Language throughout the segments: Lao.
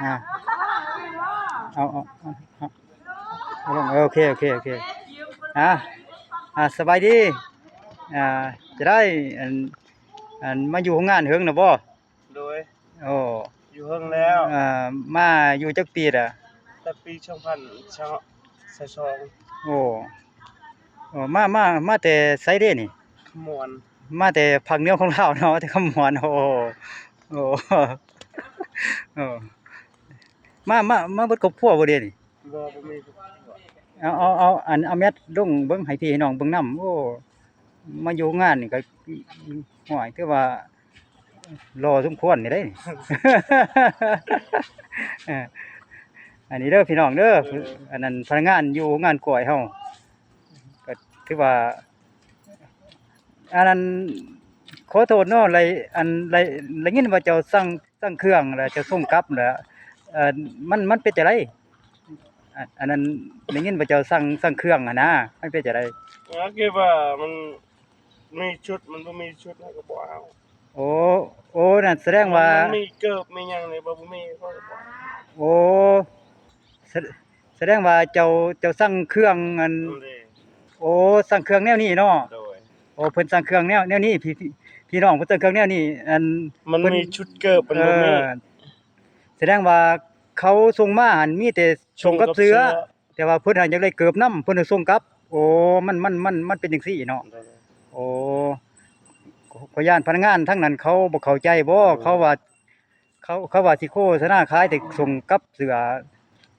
ອ່າ ເອົາ ເອົາ ເອົາ ເອົາລົງ ເອີ ໂອເຄ ໂອເຄ ໂອເຄ ອ່າ ອ່າ ສະບາຍດີ ອ່າ ຈະໄດ້ ອັນ ອັນ ມາຢູ່ໂຮງງານເຫິງແລ້ວບໍ່? ໂດຍ ໂອ້ ຢູ່ເຫິງແລ້ວ ອ່າ ມາຢູ່ຈັກປີລະ? ແຕ່ປີສອງພັນຊາວສອງ ໂອ້ ໂອ້ ມາ ມາ ມາແຕ່ໃສເດນີ້? ຄຳມ່ວນ ມາແຕ່ພາກເໜືອຂອງລາວເນາະ ແຕ່ຄຳມ່ວນ ໂອ້ ໂອ້ ໂອ້ ມາ ມາ ມາເບິດຄອບຄົວບໍ່ເດນີ້? ບໍ່ ບໍ່ມີຄອບຄົວ ເອົາ ເອົາ ເອົາ ອັນ ເອົາແມັດລົງເບິ່ງໃຫ້ພີ່ໃຫ້ນ້ອງເບິ່ງນຳ ໂອ້ ມາຢູ່ງານນີ້ກໍ ໂອ້ຍ ຖືວ່າຫຼໍ່ສົມຄວນນີ້ເດ້ ເອີ ອັນນີ້ເດີພີ່ນ້ອງເດີ ເອີ ອັນນັ້ນພະນັກງານຢູ່ໂຮງງານກ້ວຍເຮົາ ກໍຖືວ່າ ອັນນັ້ນ ຂໍໂທດເນາະ ໄດ້ ອັນ ໄດ້ ໄດ້ຍິນວ່າເຈົ້າສັ່ງ ສັ່ງເຄື່ອງແລ້ວເຈົ້າສົ່ງກັບແລ້ວ ເອີ ມັນ ມັນເປັນຈັ່ງໃດ? ອັນ ອັນນັ້ນ ໄດ້ຍິນວ່າເຈົ້າສັ່ງ ສັ່ງເຄື່ອງຫັ້ນນະ ມັນເປັນຈັ່ງໃດ? ກໍຄືວ່າມັນມີຊຸດ ມັນບໍ່ມີຊຸດ ເຮົາກໍບໍ່ເອົາ. ໂອ້ ໂອ້ ນັ້ນສະແດງວ່າ ມັນມີເກີບມີຫຍັງນີ້ ບໍ່ ບໍ່ມີ ເຮົາກໍບໍ່ເອົາ. ໂອ້ ສະ ສະແດງວ່າເຈົ້າ ເຈົ້າສັ່ງເຄື່ອງ ອັນ ໂອ້ ສັ່ງເຄື່ອງແນວນີ້ເນາະ. ໂດຍ ໂອ້ ເພິ່ນສັ່ງເຄື່ອງແນວ ແນວນີ້ ພີ່ ພີ່ ພີ່ນ້ອງເພິ່ນສັ່ງເຄື່ອງແນວນີ້ ອັນ ມັນ ເພິ່ນ ມີຊຸດເກີບ ມັນ ເອີ ບໍ່ມີ ສະແດງວ່າເຂົາສົ່ງມາຫັ້ນມີແຕ່ສົ່ງກັບເສືອ ສົ່ງກັບເສືອ ແຕ່ວ່າເພິ່ນຫັ້ນຢາກໄດ້ເກີບນຳ ເພິ່ນສົ່ງກັບ. ໂອ້ ມັນ ມັນ ມັນ ມັນເປັນຈັ່ງຊີ້ເນາະ. ໂດຍ ໂອ້ ຂ້ອຍຢ້ານພະນັກງານທາງນັ້ນເຂົາບໍ່ເຂົ້າໃຈບໍ? ໂດຍ ເຂົາວ່າ ເຂົາ ເຂົາວ່າຊິໂຄສະນາຂາຍແຕ່ສົ່ງກັບເສືອ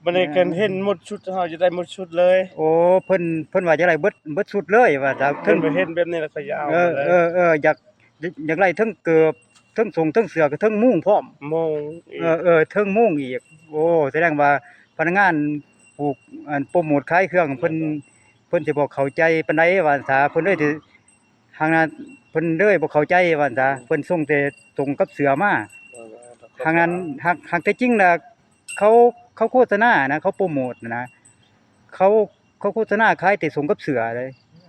ບັດນີ້ ເອີ ຄັນເຫັນໝົດຊຸດ ເຮົາຈະໄດ້ໝົດຊຸດເລີຍ. ໂອ້ ເພິ່ນ ເພິ່ນວ່າຈະໄດ້ເບິດ ເບິດຊຸດເລີຍວ່າຊະ. ເພິ່ນ ເພິ່ນເຫັນແບບນີ້ແລ້ວເຂົາຢາກເອົາ ເອີ ເລີຍ ເອີ ເອີ ຢາກ ຢາກໄດ້ເທິງເກີບ ເທິງສົ້ງ ເທິງເສື້ອ ກະເທິງມຸ້ງພ້ອມ. ມຸ້ງອີກ ເອີ ເອີ ເທິງມຸ້ງອີກ. ໂອ້ ສະແດງວ່າພະນັກງານຜູ້ ອັນ ໂປຣໂມດຂາຍເຄື່ອງ ເພິ່ນ ເພິ່ນຊິບໍ່ເຂົ້າໃຈປານໃດວ່າຊັ້ນຊະ ເພິ່ນເລີຍຊິ ທາງນັ້ນເພິ່ນເລີຍບໍ່ເຂົ້າໃຈວ່າຊັ້ນຊະ ເພິ່ນສົ່ງແຕ່ສົ້ງກັບເສື້ອມາ. ເອີ ທາງນັ້ນ ຫາກ ຫາກແທ້ຈິງລະ ເຂົາ ເຂົາໂຄສະນານະ ເຂົາໂປຣໂມດນະ ເຂົາ ເຂົາໂຄສະນາຂາຍແຕ່ສົ້ງກັບເສື້ອເດ້.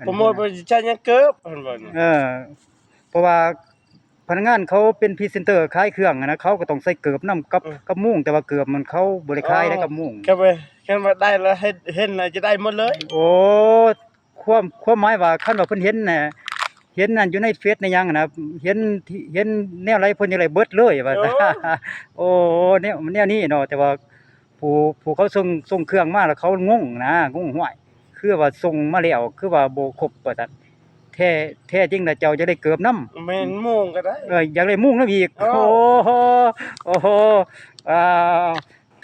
ໂປຣໂມດບໍ່ໄດ້ໃຊ້ຫຍັງເກີບ ເພິ່ນວ່າ. ເອີ ເພາະວ່າພະນັກງານເຂົາເປັນພຣີເຊັນເຕີຂາຍເຄື່ອງນະ ເຂົາກໍຕ້ອງໃສ່ເກີບນຳກັບ ເອີ ກັບມຸ້ງ ແຕ່ວ່າເກີບມັນເຂົາບໍ່ໄດ້ຂາຍໄດ້ກັບມຸ້ງ. ກໍໄປ ຄັນວ່າໄດ້ລະເຫັນ ເຫັນລະຈະໄດ້ໝົດເລີຍ. ໂອ້ ຄວາມ ຄວາມໝາຍວ່າ ຄັນວ່າເພິ່ນເຫັນນະ ເຫັນນັ້ນຢູ່ໃນເຟສໃນຫຍັງນະ ເຫັນ ເຫັນແນວໃດເພິ່ນຢາກໄດ້ເບິດເລີຍວ່າ. ໂອ້ ໂອ້ ແນວ ແນວນີ້ເນາະ ແຕ່ວ່າ ຜູ້ ຜູ້ເຂົາສົ່ງ ສົ່ງເຄື່ອງມາແລ້ວເຂົາງົງນະ ງົງ ຫ້ວຍ ຄືວ່າສົ່ງມາແລ້ວ ຄືວ່າບໍ່ຄົບວ່າຊັ້ນ. ແທ້ ແທ້ຈິງລະເຈົ້າຢາກໄດ້ເກີບນຳ. ແມ່ນ ມຸ້ງກໍໄດ້. ເອີ ຢາກໄດ້ມຸ້ງນຳອີກ. ໂອ້ ໂອ້ໂຫ ໂອ້ໂຫ ອ່າ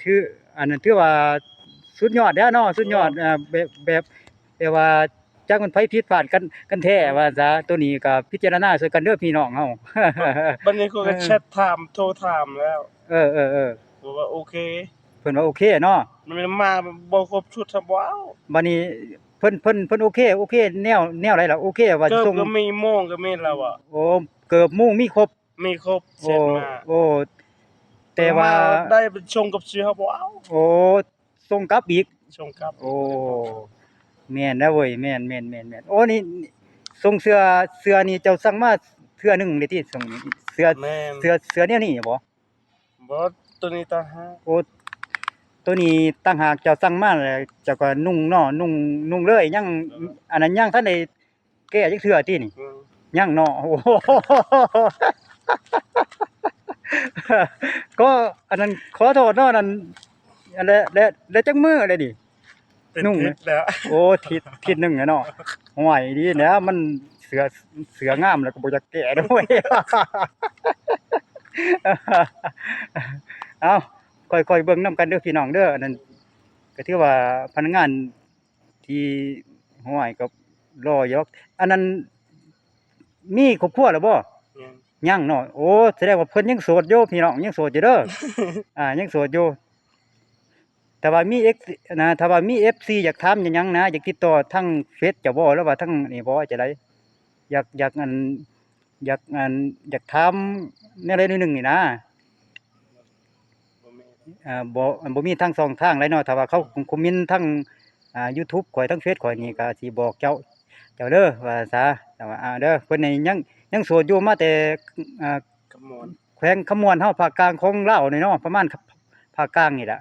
ຖື ອັນນັ້ນຖືວ່າສຸດຍອດແລ້ວເນາະ ສຸດຍອດ. ເອີ ອ່າ ແບບ ແບບ ແບບວ່າ ຈັກແມ່ນໃຜຜິດພາດກັນ ກັນແທ້ວ່າຊັ້ນຊະ. ໂຕນີ້ກໍພິຈາລະນາຊ່ວຍກັນເດີພີ່ນ້ອງເຮົາ. ບັດນີ້ຂ້ອຍກໍ ເອີ ແຊັດຖາມ ໂທຖາມແລ້ວ. ເອີ ເອີ ເອີ ເພິ່ນວ່າໂອເຄ ເພິ່ນວ່າໂອເຄເນາະ. ມັນມາບໍ່ຄົບຊຸດ ຖ້າບໍ່ເອົາ. ບັດນີ້ເພິ່ນ ເພິ່ນ ເພິ່ນໂອເຄ ໂອເຄແນວ ແນວໃດລະ ໂອເຄວ່າ ເກີບ ສົ່ງ ກໍມີ ໂມງກໍມີລະວ່າ. ໂອ້ ເກີບ ໂມງ ມີຄົບ ມີຄົບ. ໂອ້ ເຊັດມາ. ໂອ້ ແຕ່ວ່າ ມາໄດ້ສົ່ງກັບເສື້ອ ເຮົາບໍ່ເອົາ. ໂອ້ ສົ່ງກັບອີກ ສົ່ງກັບ. ໂອ້ ແມ່ນແລ້ວເວີຍ ແມ່ນ ແມ່ນ ແມ່ນ ແມ່ນ. ໂອ້ ນີ້ສົ່ງເສື້ອ ເສື້ອນີ້ເຈົ້າສັ່ງມາເທື່ອໜຶ່ງເດ້ຕິ ສົ່ງນີ້ ເສື້ອ ແມ່ນ ເສື້ອ ເສື້ອແນວນີ້ບໍ? ບໍ່ ໂຕນີ້ຕ່າງຫາກ. ໂອ້ ໂຕນີ້ຕ່າງຫາກ ເຈົ້າສັ່ງມາແລ້ວເຈົ້າກໍນຸ່ງເນາະ ນຸ່ງ ນຸ່ງເລີຍ ຍັງ ເອີ ອັນນັ້ນຍັງທັນໄດ້ ແກ້ຈັກເທື່ອຕິນີ້? ອືມ ຍັງເນາະ. ໂອ້ ກໍອັນນັ້ນ ຂໍໂທດເນາະ ນັ້ນ ອັນ ແລະ ແລະ ແລະຈັກມື້ແລ້ວນີ້? ເປັນ ນຸ່ງ ທິດແລ້ວ. ໂອ້ ທິດ ທິດໜຶ່ງແລ້ວເນາະ. ໂອ້ຍ ດີແລ້ວ ມັນເສື້ອ ເສື້ອງາມແລ້ວກໍບໍ່ຢາກແກ້ດອກ. ເອົາ ຄ່ອຍໆເບິ່ງນຳກັນເດີພີ່ນ້ອງເດີ. ອັນນັ້ນກໍຖືວ່າພະນັກງານ ທີ່ ຫ້ວຍ ກໍຫຼໍ່ຢູ່ດອກ. ອັນນັ້ນມີຄອບຄົວແລ້ວບໍ່? ຍັງ ຍັງເນາະ. ໂອ້ ສະແດງວ່າເພິ່ນຍັງໂສດຢູ່ພີ່ນ້ອງ ຍັງໂສດຢູ່ເດີ. ອ່າ ຍັງໂສດຢູ່. ຖ້າວ່າມີເອັຟຊີນະ ຖ້າວ່າມີເອັຟຊີຢາກຖາມຫຍັງນະ ຢາກຕິດຕໍ່ທາງເຟສເຈົ້າບໍ່ ຫຼືວ່າທາງນີ້ບໍ່ ຈັ່ງໃດ? ຢາກ ຢາກ ອັນ ຢາກ ອັນ ຢາກຖາມແນວໃດໜ້ອຍໜຶ່ງນີ້ນະ. ບໍ່ມີ ອ່າ ບໍ່ ບໍ່ມີທາງຊ່ອງທາງໃດເນາະ. ຖ້າວ່າເຂົາຄອມເມັນທາງ ອ່າ ຢູທູບຂ້ອຍ ທາງເຟສຂ້ອຍນີ້ ກໍຊິບອກເຈົ້າ ເຈົ້າເດີວ່າຊະ. ແຕ່ວ່າ ອ່າ ເດີ ເພິ່ນນີ້ຍັງ ຍັງໂສດຢູ່ ມາແຕ່ ອ່າ ຄຳມ່ວນ ແຂວງຄຳມ່ວນເຮົາ ພາກກາງຂອງລາວນີ້ເນາະ ປະມານ ພາກກາງນີ້ລະ.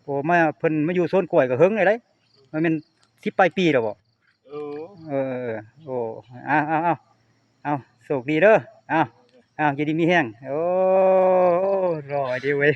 ໂອ້ ມາ ເພິ່ນມາຢູ່ສວນກ້ວຍກໍເຫິງແລ້ວເດ້ ມັນແມ່ນສິບປາຍປີແລ້ວບໍ? ເອີ ເອີ ເອີ ໂອ້ ເອົາ ເອົາ ເອົາ ເອົາ ໂຊກດີເດີ ເອົາ ເອົາ ຢູ່ດີມີແຮງ ໂອ້ ຫຼໍ່ດີເວີຍ.